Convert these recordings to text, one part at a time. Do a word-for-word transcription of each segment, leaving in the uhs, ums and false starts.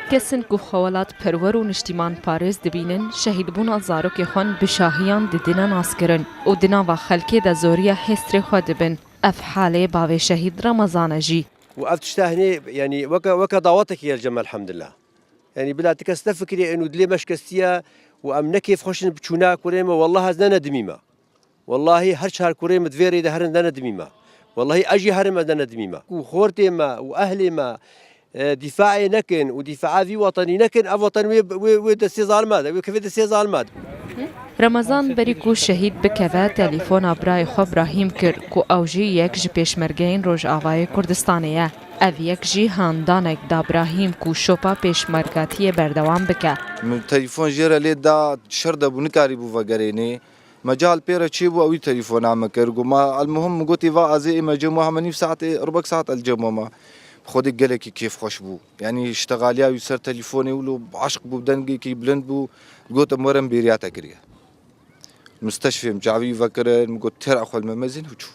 Kesin ku xwewelatperwer û niştîmanparêz dibînin, şehîdbûna zarokê xwe bi şahiyan didine naskirin û di nava xelkê de zoriya hêstrê xwe dibin. Ev halê bavê şehîd Remezan e jî. Û ev tişta hinê, yanî weke, weke dawetekî ye li cem elhemdillah. Yanî bila ti kes nefikirê ên û dilê me şikestiye û em ne kêfxweş in bi çûna kurê me, wellah ez ne nedimî me. Wellahî her çar kurê min di vê rê de herin de nedimî me. Wellahî ez jî herim ez de nedimî me. Ku xortê me û ehlê me, e, dîfaê nekin û dîfaa vî wetenî nekin, ev weten wê, wê, wê destê zalima de, wê kevê destê zalima de. Remezan berî ku şehîd bikeve, telefona birayê xwe Brahîm kir ku ew jî yek ji pêşmergeyên Rojavayê Kurdistanê ye. Ev yek jî handanek da Brahîm ku şopa pêşmergatiyê berdewam bike. Min telefon jê re lê da, şer de bû, nikarîbû vegerênê. Mecal pê re çêbû, ewî telefona min kir. Got, ma, elmuhim min gotî, va ez ê ême cem we, hema nîv saetê, rubek saet el cem we me. Xwedê gelekî kêfxweş bû. Yanî ştexaliya wî ser telefonê wilo eşq bû, dengekî bilind bû. Gotim, werin bêriya te kiriye. Musteşfê min çavî vekirin, min got, têra xwe li me mezin û çû.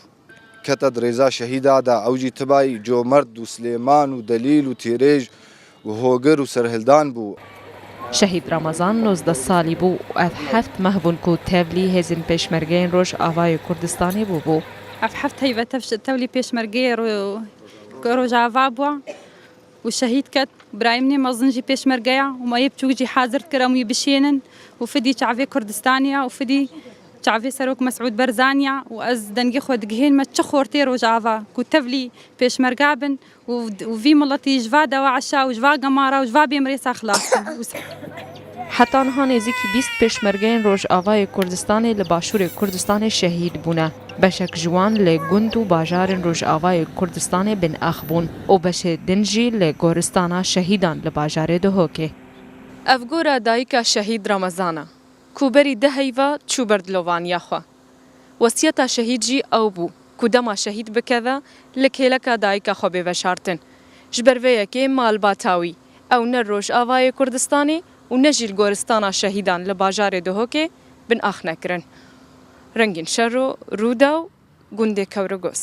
Kete di rêza şehîda de, ew jî tibayî comerd û silêman û delîl û têrêj û hogir û serhildan bû. Şehîd Ramazan nozdeh salî bû û ev heft meh bûn ku tevlî hêzên pêşmergeyên Rojavayê Kurdistanê bûbû. Ev heft heyve tev-, tevlî pêşmergeyê ro-, Rojava bû û şehîd ket. Birayê min ê mezin jî pêşmerge ya û me yê biçûk jî hazir dikir em wî bişênin û fidî çavê Kurdistanê ya û fidî çavê Serok Mesûd Barzanî ya û ez dengê xwe digihênme çi xortê Rojava ku tevlî pêşmerga bin û, û vî miletî ji va DAIŞa û ji va gemara û ji va bêmirêsa xilas bin. Û se- Heta niha nêzîkî bîst pêşmergeyên Rojavayê Kurdistanê li Başûrê Kurdistanê şehîd bûne. Beşek ji wan li gund û bajarên Rojavayê Kurdistanê bin ax bûn û beşê din jî li goristana şehîdan li bajarê Duhokê. Ev gora dayika şehîd Ramazan e, ku berî deh heyva çû ber dilovaniya xwe. Wesiyeta şehîd jî ew bû, ku dema şehîd bikeve, li kêleka dayika xwe bê veşartin. Ji ber vê yekê malbata wî, ew ne Rojavayê Kurdistanê û ne jî li goristana şehîdan li bajarê Duhokê bin ax nekirin. Rengîn Şero, Rûdaw, gundê Kewrigos.